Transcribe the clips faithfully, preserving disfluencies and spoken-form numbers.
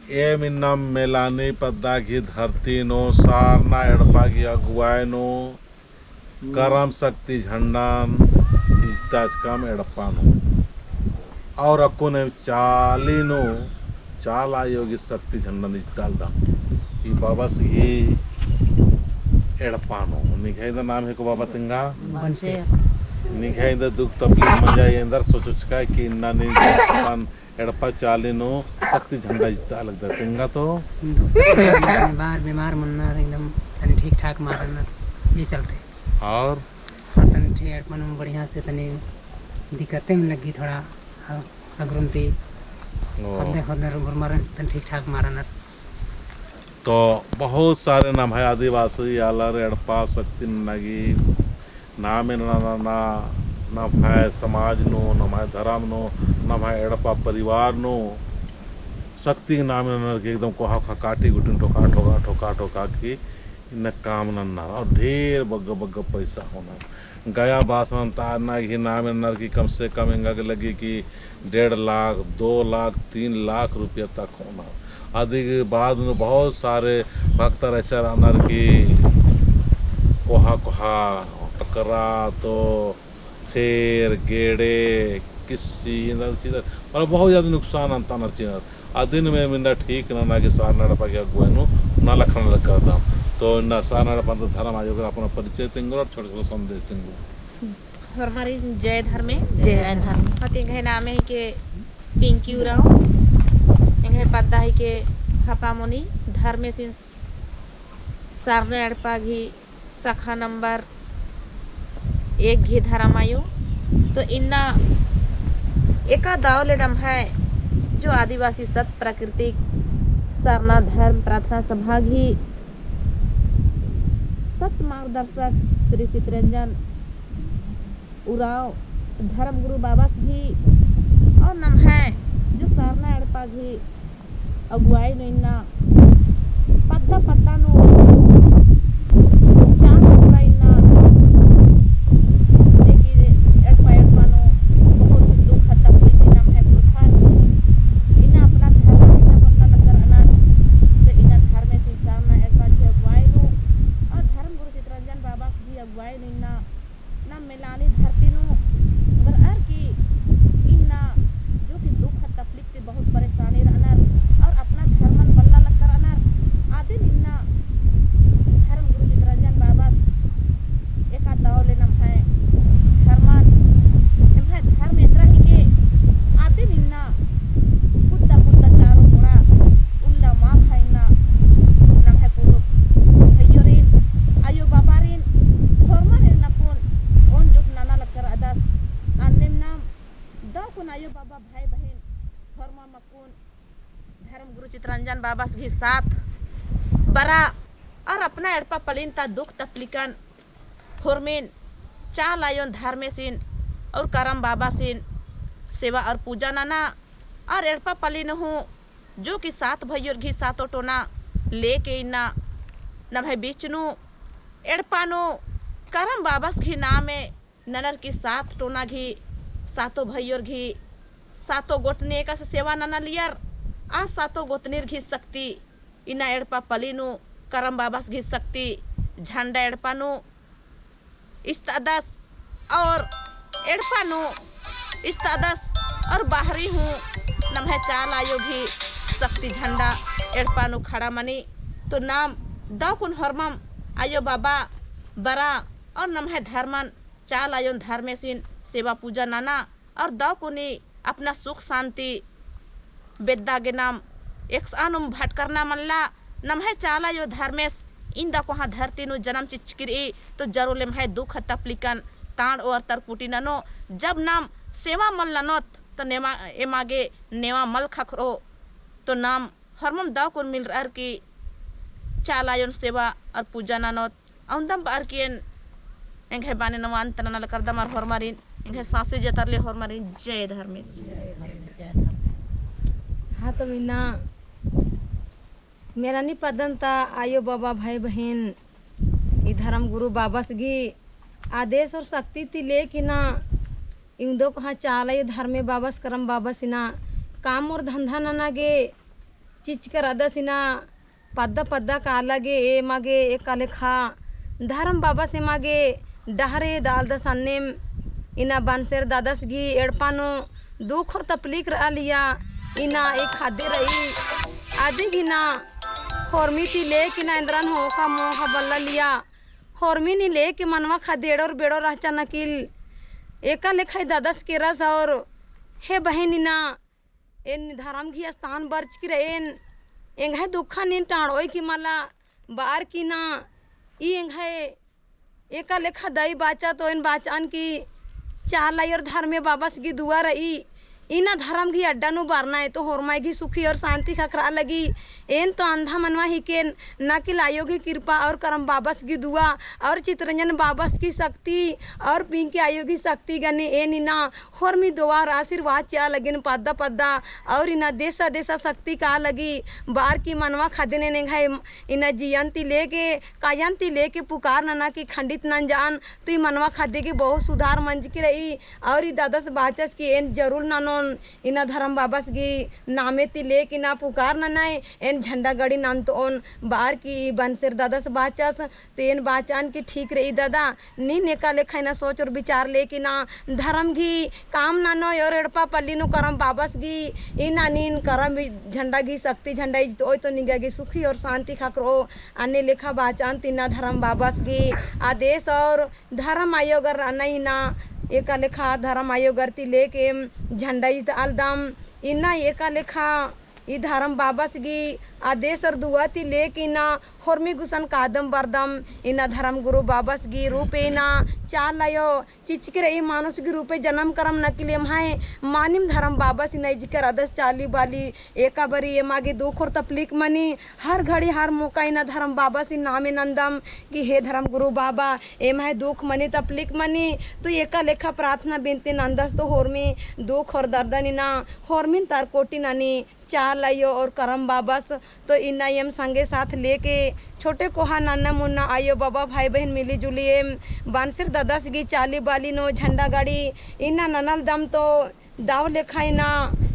एम इन्ना मेलानी पद्दा गही धरती नू, सारना एड़पा गही अगुवाई नू, करम शक्ति झंडान इजताचकम एड़पा नू। और अक्कुन एम चाली नू, चाला आयो गही शक्ति झंडान इजतालदम। ई बाबस गही एड़पा नू। निंग्है इन्दा नाम हेको बाबा तिंगा? बंसेर। निंग्है इन्दा दुख तकलीफ मंजा एन्दर सोचचका कि इन्ना नीन अपन एड़पा चाली नू शक्ति झंडा इजता लगदर, तेंगा तो? बार बीमार मन्नर, एकदम तनी ठीक ठाक मल रअनर, ये चलते। और? हाँ, तनी ठीक, एड़पा नू बढ़िया से तनी दिक्कतें लग्गी थोड़ा, हाँ, सगरुन ती। ओ। ख़द्दर, ख़द्दर उर्मर तनी ठीक ठाक मल रअनर। तो बहुत सारे नम्है आदिवासी आलर एड़पा शक्ति नना गही नामे नना, नम्है समाज नू, नम्है धरम नू, नम्है एड़पा परिवार नू शक्ति नामे ननर की एकदम कोहा कोहा काटी गुटिन ठोका, ठोका, ठोका, ठोका की इन्ना काम नन्नर और ढेर बग्गे बग्गे पैसा होनर। गया बास नन्ता अन्ना गही नामे ननर की कम से कम एंगा गे लग्गी की डेढ़ लाख, दो लाख, तीन लाख रुपया तक होनर। अदी गही बाद में बहुत सारे भक्तर ऐसे रअनर की कोहा कोहा बकरा तो खेर, गेड़े, किस्सी, इन्ना चीजर, मतलब बहुत ज्यादा नुकसान अन्ता नर चिनर। अदिन में मिन्ना ठीक नना गे सारना एड़पा गही अगुवाई नू नलख नना लगदम। तो इन्ना सारना एड़पा ता धरम आयो गे अपना परिचय तिंगो और छोटे छोटे संदेश तिंगो। होरमारिन जय धर्मे। जय धर्मे। अउर एंग्है नामे हिके पिंकी उराँव। एंग्है पद्दा हिके खपामुनी। धर्मेसिन सारना एड़पा गही शाखा नंबर एक गही धरम आयो। तो इन्ना एका दव ले नम्है जो आदिवासी सत प्राकृतिक सरना धर्म प्रार्थना सभा गही सत मार्गदर्शक श्री चितरंजन उराँव धर्म गुरु बाबस गही और नम्है जो सरना एड़पा गही अगुवाई नू इन्ना पद्दा पद्दा नू चार टोला इन्ना, लेकिन एड़पा एड़पा नू बहुत दुख तकलीफ इन्ना नम्है पुरखर इन्ना अपना धर्म इन्ना बल्ला लग्गर अनर, तो इन्ना धर्मेसिन सरना एड़पा गही अगुवाई नू और धर्म गुरु चितरंजन बाबस गही अगुवाई नू इन्ना नाम मेलानी धरती नू बरअर की इन्ना जो कि दुख तकलीफ ती बहुत परेशानी रअनर और अपना धर्मन बल्ला लग्गर अनर। अदिन इन्ना धर्म गुरु चितरंजन बाबस एका दव ले नम्है धर्मन, नम्है धर्म एन्दरा हिके, अदिन इन्ना कुद्दा कुद्दा चारो कोड़ा उल्ला माखा इन्ना नम्है पुरुब भैयोरिन, आयो बाबारिन, होरमारिन अक्कुन ओन जोक नना लग्गर अदस। अन्नेम नाम दव कुन आयो बाबा भाई बहिन होरमम अक्कुन धर्म गुरु चितरंजन बाबस गही साथ बरा और अपना एड़पा पलिन ता दुख तकलीफन होरमिन चाला आयोन धर्मेसिन और करम बाबासिन सेवा और पूजा नना और एड़पा पलिन हूँ जो कि सात भैयोर गही सातो टोना लेके इन्ना नम्है बीच नू एड़पा नू करम बाबस गही नामे ननर की सात टोना गही सातो भैयोर गही सातो गोतनी एकासे सेवा नना लियर। आ सातो गोतनीर गही शक्ति इन्ना एड़पा पली नू करम बाबस गही शक्ति झंडा एड़पा नू इस्तादस और एड़पा नू इस्तादस और बाहरी हूँ नम्है चाला आयो गही शक्ति झंडा एड़पा नू खड़ा मनी। तो नाम दव कुन होरमम आयो बाबा बरा और नम्है धर्मन चाला आयोन धर्मेसिन सेवा पूजा नना और दव कुनी अपना सुख शांति बेद्दा गे नाम एकसआनुम भटकरना मल्ला। नम्है चाला आयो धर्मेस इन्दा कोहाँ धरती नू जनम चिच्चकी रई, तो जरूर एम्है दुख तपलिकन तांड़ ओर तरकुटी ननो। जब नाम सेवा मल ननोत, तो नेवा, एमा गे नेवा मल खखरो। तो नाम होरमम दव कुन मिलरअर की चाला आयोन सेवा और पूजा ननोत। औंदम बअर की एन एंग्है बाने नवा अंत नना लकरदम और होरमारिन एंग्है सांसे जतर ले होरमारिन जय धर्मेस। हाँ, तो इन्ना मेलानी पद्दन ता आयो बाबा भाई बहिन ई धर्म गुरु बाबस गही आदेश और शक्ति ती लेके इन्ना इवंदो कोहाँ चाला आयो धर्मे बाबस करम बाबस इन्ना काम और धंधा नना गे चिच्चकर अदस इन्ना पद्दा पद्दा काला गे एमा गे एका लेखा धरम बाबस एमा गे डहरे दालदस अन्नेम इन्ना बनसेर दादस गी एड़पा नू दुख और तपलीक रआ लिया। इन्ना एक ख़द्दे रई अदिग इन्ना होरमी ती लेके इन्ना एन्दरन होखा मोखा बल्ला लिया। होरमी नी लेके मनवा ख़द्दे एड़ोर बेड़ोर रहचा नकिल। एका लेखा ई दादस केरस और हे बहिन इन्ना एन धरम गही स्थान बरचकी रएन, एंग्है दुखन नीन टाँड़ोय की मला बअर की ना, ई एंग्है एका लेखा दई बाचा तो एन बाचान की चाला आयो और धर्मे बाबस गही दुआ रई, इन्ना धरम गही अड्डा नू बरना है तो होरमाय गही सुखी और शांति ख़क्खरआ लगी। एन तो अंधा मनवा हिकेन, नकिल आयो गही कृपा और करम बाबस गही दुआ और चितरंजन बाबस गही शक्ति और पिंकी आयो गही शक्ति गने एन इन्ना होरमी दुआ और आशीर्वाद चिआ लगिन पद्दा पद्दा और इन्ना देसा देसा शक्ति का लगी। बअर की मनवा ख़द्दे ने एंग्है इन्ना जियन ती लेके कायन ती लेके पुकार नना की खंडित नंजान तो ई मनवा ख़द्दे गे बहुत सुधार मंजकी रई। और ई दादस बाचस की एन जरूर ननोन इन्ना धरम बाबस गही नामे ती लेके इन्ना पुकार ननय एन झंडा गड़ी नन्तओन। बअर की ई बनसेर दादस बाचस तो एन बाचान की ठीक रई दादा, नीन एका लेखा इन्ना सोच और विचार लेके इन्ना धरम गही काम ननोय और एड़पा पल्ली नू करम बाबस गही इन्ना नीन करम झंडा गही शक्ति झंडा इजतओय तो निंगा गही सुखी और शांति ख़क्खरओ। अन्ने लेखा बाचान ती इन्ना धरम बाबस गही आदेश और धरम आयोगर रअना इन्ना एका लेखा धरम आयोगर ती लेके झंडा इजतआलदम। इन्ना एका लेखा ई धरम बाबस गही आदेश और दुआ ती लेके इन्ना होरमी गुसन कादम बरदम। इन्ना धरम गुरु बाबस गही रूपे इन्ना चाला आयो चिच्चकी रई मानुष गही रूपे जनम करम नकिल एम्है मानिम धरम बाबस इन्ना इजकर अदस चाली बाली एका बारी एमा गे दुख और तपलीक मनी। हर घड़ी हर मोका इन्ना धरम बाबस गही नामे नन्दम कि हे धरम गुरु बाबा, एम्है दुख मनी तपलीक मनी तो एका लेखा प्रार्थना बिनती नन्दस तो होरमी दुख और दर्दन इन्ना होरमिन तरकोटी ननी चाला आयो और करम बाबस। तो इन्ना एम संगे साथ लेके छोटे कोहा नन्ना मुन्ना आयो बाबा भाई बहिन मिली जुली एम बनसेर दादस गही चाली बाली नू झंडा गाड़ी इन्ना ननालदम तो दव लेखा इन्ना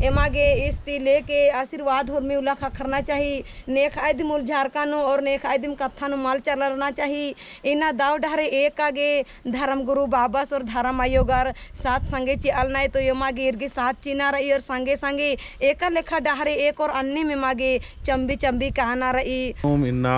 एमा गे इस्ती लेके आशीर्वाद होरमी उल्ला ख़क्खरना चाही। नेखय दिम उल्ला झरका नू और नेखय दिम कत्था नू मल चलरना चाही। इन्ना दव डहरे एका गे धरम गुरु बाबस और धरम आयोगर साथ संगे चिआलनय तो एमा गे ईर गे साथ चिअना रई और संगे संगे एका लेखा डहरे एक और अन्नेम एमा गे चम्बी चम्बी काना रई। ओम इन्ना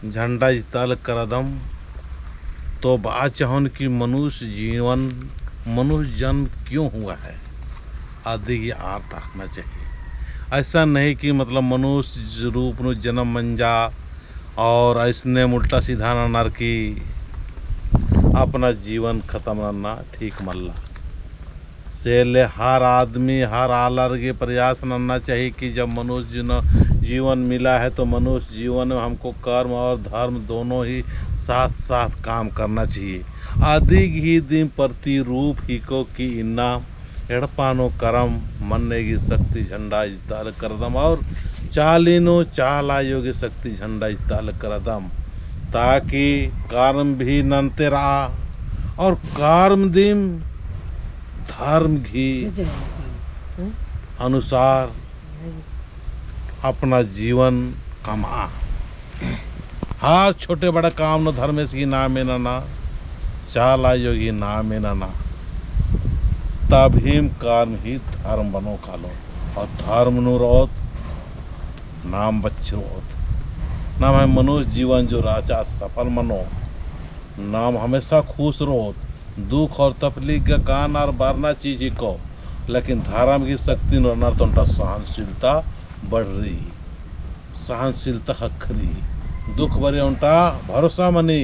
झंडा इजताल करदम तो बआ चाहोन कि मनुष्य जीवन, मनुष्य जन्म क्यों हुआ है, अदिगी अर्थ अख़ना चाहिए। ऐसा नहीं कि मतलब मनुष्य रूप नू जन्म मंजा और ऐसने उल्टा सीधा ननर की अपना जीवन खतम नन्ना ठीक मल्ला। से ले हर आदमी, हर आलर गे प्रयास नन्ना चाहिए कि जब मनुष्य जीवन, जीवन मिला है तो मनुष्य जीवन में हमको कर्म और धर्म दोनों ही साथ साथ काम करना चाहिए। अदिगी दिम प्रतिरूप हिको कि इन्ना एड़पा नू करम मन्ने गही शक्ति झंडा इजताल करदम और चाली नू चाला आयो गही शक्ति झंडा इजताल करदम, ताकि कर्म भी नन्ते रआ और कर्म दिम धर्म गही अनुसार अपना जीवन कमआ। हर छोटे बड़ा काम नू धर्मेस गही नामे नना, चाला आयो गही नामे नना, तब हिम कर्म ही धर्म बनो कालो। और धर्म नू रओत, नाम बच्चोत, नाम है मनुष्य जीवन जो रहचा सफल मनो, नाम हमेशा खुश रओत। दुख और तकलीफ गा कानर बरना चीज हिको, लेकिन धर्म गही शक्ति नू रअनर तो ओन्टा सहनशीलता बढ़रई, सहनशीलता ख़क्खरई। दुख बारी ओन्टा भरोसा मनी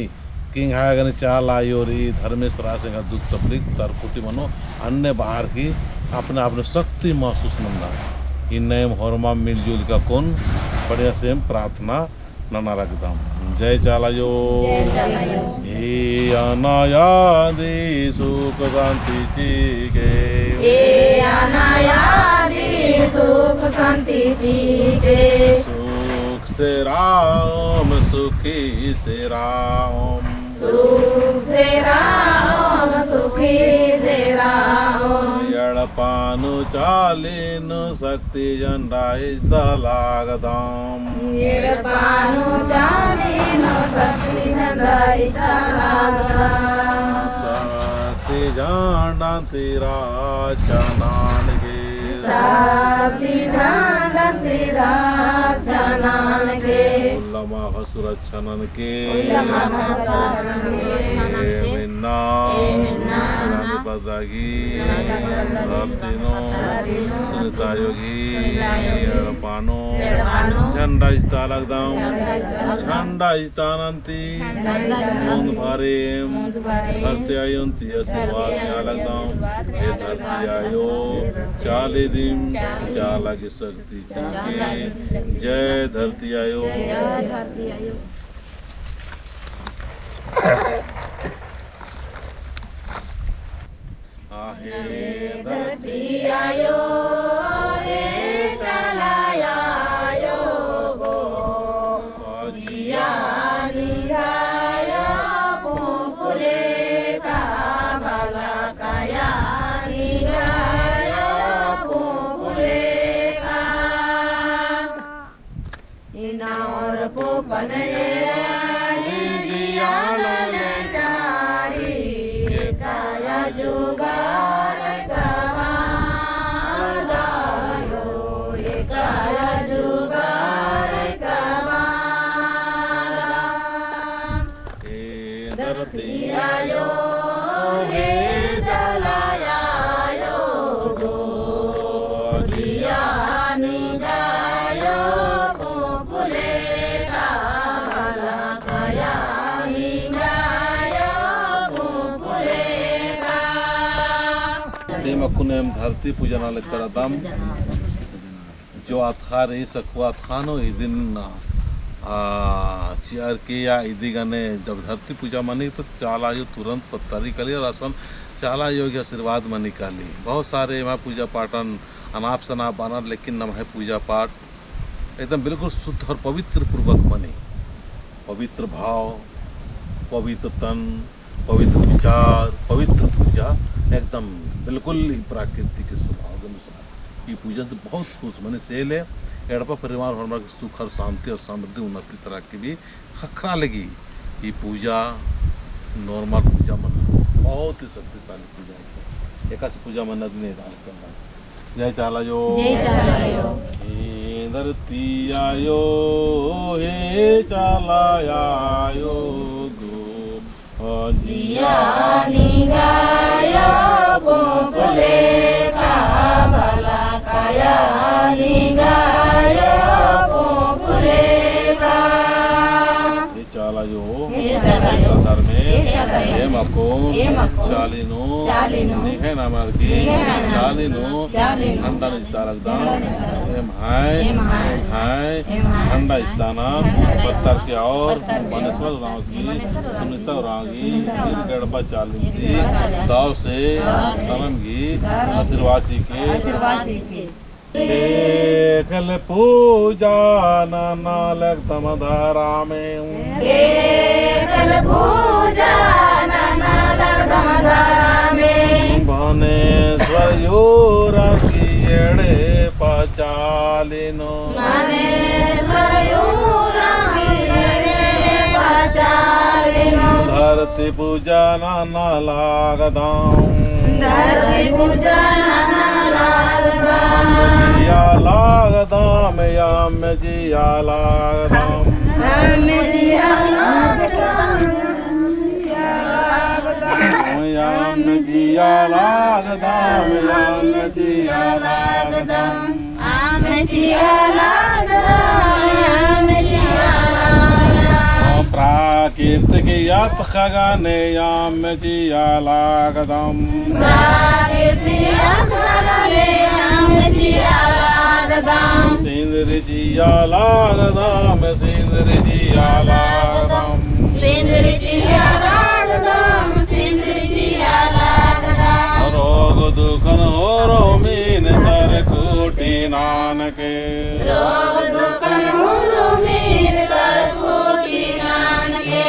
कि एंग्है गने चाला आयो रई, धर्मेस रअस, एंग्है दुख तकलीफ तरकुटी मनो, अन्ने बअर की अपने आप नू शक्ति महसूस मन्ना। इन्नेम होरमा मिलजुल का कुन बढ़िया से प्रार्थना नना लगदम। जय चाला आयो। जय चाला आयो। ए अनायादी सुख शांति चिके। ए अनायादी सुख शांति चिके। सुख से रओम, सुखी से रओम। सुख से रओम, सुखी से रओम। एड़पा नू चाली नू शक्ति झंडा इजता लगदम। एड़पा नू चाली नू शक्ति झंडा इजता लगदम। शक्ति झंडा ती रक्षा ननके। शक्ति झंडा ती रक्षा ननके। उल्ला माख़ा सुरक्षा ननके। उल्ला माख़ा सुरक्षा ननके। एम इन्ना। एम इन्ना। रानी पद्दा गही। रानी पद्दा गही। धरती नू। धरती नू। सुनीता आयो गही। सुनीता आयो गही। एड़पा नू। एड़पा नू। झंडा इजता लगदम। झंडा इजता लगदम। झंडा इजता नन ती मुन्द भरेम। धरती आयोन ती आशीर्वाद नेआ लगदम। हे धरती आयो, चाली दिम चाला गही शक्ति चिके। जय धरती आयो। आहे धरती आयो, हे चाला आयो गो, जिया निंग्है आयो पुपुले का, भला काया निंग्है आयो पुपुले का। इन्ना और पोपन एरा जिया लने चारी, एकाया जुगाड़ कमादायो, एकाया जुगाड़ कमादा। हे धरती आयो, हे चाला आयो गो, जिया निंग्है आयो पुपुले का, भला काया निंग्है आयो पुपुले का। ते मकुन एम धरती पूजा नना लगदम। जो अतख़ा रई, सखुवा अतख़ा नू इदिन, आ, चिअर के या इदी गने जब धरती पूजा मनी तो चाला आयो तुरंत पत्तरी काली और असन चाला आयो गही आशीर्वाद मनी काली। बहुत सारे एम्है पूजा पाठन अनाप सनाप बअनर, लेकिन नम्है पूजा पाठ एकदम बिल्कुल शुद्ध और पवित्र पूर्वक मनी। पवित्र भाव, पवित्र तन, पवित्र विचार, पवित्र पूजा, एकदम बिल्कुल ही प्राकृतिक स्वभाव के अनुसार ई पूजन तो बहुत खुश मनी। से ले एड़पा परिवार होरमा के सुख और शांति और समृद्धि उन्नति तरह के भी ख़क्खरा लगी। ई पूजा normal पूजा मनो, बहुत ही शक्तिशाली पूजा है। एकासे पूजा मन्ना दिन एदा जय चाला आयो। जय चाला आयो। हे धरती आयो, हे चाला आयो गो। जिया निंग्है आयो पुपुले का, भला काया निंग्है आयो पुपुले का। हे चाला आयो, हे चाला आयो, धर्मे, हे धर्मे, एम अक्कुन, एम अक्कुन, चाली नू, चाली नू, निंग्है नामर गही, निंग्है नामर गही, चाली नू, चाली नू, झंडा इजता लगदम। झंडा इजता लगदम। एम्है, एम्है, एम्है, एम्है, झंडा इजताना, झंडा इजताना, पत्तर के और, पत्तर के और, मनेश्वर उराँवस गही, मनेश्वर उराँवस गही, सुनीता उराँव गही, सुनीता उराँव गही, एड़पा चाली नू, एड़पा चाली नू, दव से, दव से, धर्म गही, धर्म गही, आशीर्वाद चिके, आशीर्वाद चिके। एकल पूजा नना लगदम धरमे। एकल पूजा नना लगदम धरमे। भनेश्वर उराँव गही एड़पा चाली नू। भनेश्वर उराँव गही एड़पा चाली नू। धरती पूजा नना लगदम। धरती पूजा नना लगदम। जिया लगदम, एम जिया लगदम। एम जिया लगदम। एम जिया लगदम, एम जिया लगदम। एम जिया लगदम, एम जिया लगदम। प्राकृतिक अतख़ा गने एम जिया लगदम। प्राकृतिक अतख़ा गने एम जिया लगदम। सिंदरी जिया लगदम, सिंदरी जिया लगदम। सिंदरी जिया लगदम, सिंदरी जिया लगदम। रोग दुखन होरमिन तरकुटी ननके। रोग दुखन होरमिन तरकुटी ननके।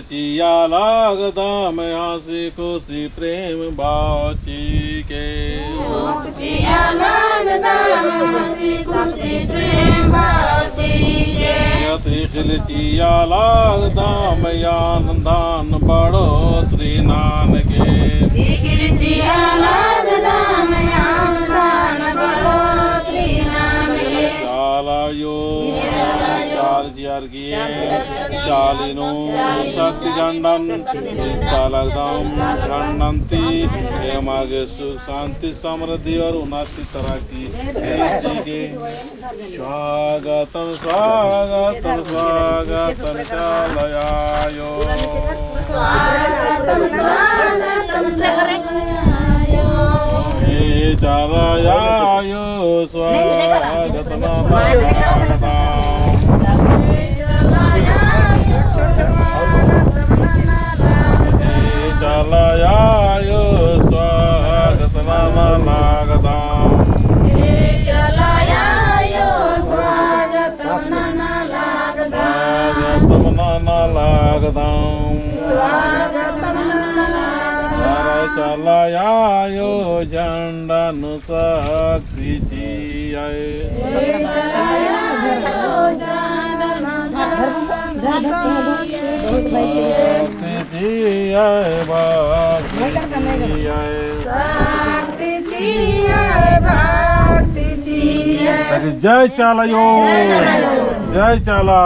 चिआ लगदम हँसी खुशी प्रेम बाची के। चिआ लगदम हँसी खुशी प्रेम बाची के। तिखिल चिआ लगदम यान दान बढ़ोतरी ननके। तिखिल चिआ लगदम यान दान बढ़ोतरी ननके। चाला आयो, चाल चिअर चाली नू शक्ति झंडन इजता लगदम। झंडन ती एमा गे सुख, शांति, समृद्धि और उन्नति तरक्की चिके। स्वागतम, स्वागतम, स्वागतम चाला आयो। स्वागतम, स्वागतम चाला आयो। हे चाला आयो, स्वागत नना लगदम। हे चाला आयो, स्वागत नना लगदम। हे चाला आयो, स्वागत नना लगदम। स्वागत नना लगदम। स्वागत नना लगदम। अरे चाला आयो, झंडा नू शक्ति चिअय। शक्ति चिअय, भक्ति चिअय। शक्ति चिअय, भक्ति चिअय। अरे जय चाला आयो, जय चाला।